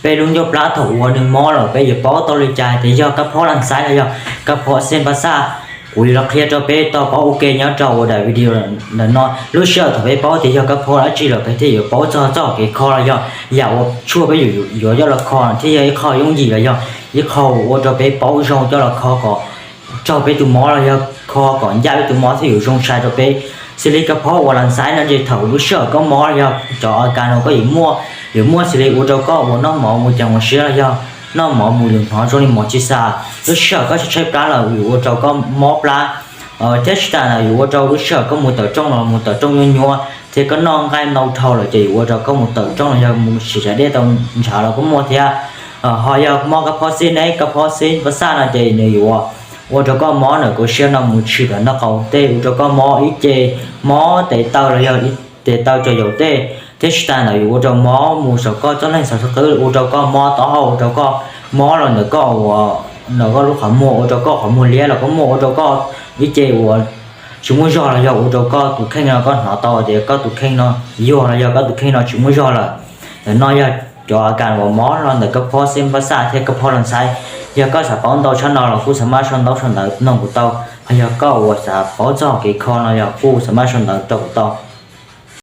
Peb lub ncauj plab thaum uas nws mob lawm peb yuav paub tau li cas tias yog kab phob las xaiv los yog kab phob xeeb pab xaj. Kuv yuav los qhia rau peb tau paub ua ke nyob rau ua daim video ntawm no. Lub sij hawm thaum peb paub tias yog kab phob dab tsi lawm peb thiaj yuav paub txog txoj kev kho los yog yam uas tshuaj peb yuav coj los kho thiaj yog ib qho yooj yim los yog ib qho ua rau peb paub zoo coj los kho kom raug peb tus mob los yog kho kom ncaj peb tus mob thiaj yuav zoo sai rau peb. Xws li kab phob uas las xaiv no ces thaum lub sij hawm koj mob los yog cov a kas no koj yuav muaj, yuav muaj xws li ua rau koj uas noj mov mus ceev ua siab los yog noj mov mus lwm hnov zoo li mov tsis xav. Lub sij hawm koj tshaib plab lawm yuav ua rau koj mob plab, thiab tsis tas ntawd yuav ua rau lub sij hawm koj mus tawm rooj los mus tawm rooj nyuaj nyuaj thiab koj noj nqaij ntau dhau lawm ces yuav ua rau koj mus tawm rooj los yog mus siv tsav dej tau ntshav los koj muaj thiab. Ho yog mob kab phob xeeb ne, kab phob xeeb pab xaj no ces nws yuav ua rau koj mob ntawm kaus siab no mus tshwm tom nraub qaum tej, ua rau koj mob ib ce, mob tes taw los yog ib tes taw rau yaum tej, thiab tsis tas ntawd yuav ua rau mob mus saum koj txoj leeg xov xwb qwb, ua rau koj mob taub hau, ua rau koj mob los ntawm koj uas ntawm koj lub qhov muag, ua rau koj qhov muag liab los koj muaj, ua rau koj ib ce uas tsis muaj zog los yog ua rau koj tus kheej no koj hnov tau tias koj tus kheej no yuag los yog koj tus kheej no tsis muaj zog lawm. Ntawm no yog cov a kas uas mob los ntawm kab phob xeeb pab xaj thiab kab phob las xaiv. Yog koj xav paub ntau tshaj no los kuj xav maj sau ntaub sau ntawv nug kuv tau, ho yog koj uas xav paub txog kev kho no yog kuj xav maj sau ntawv rau kuv tau.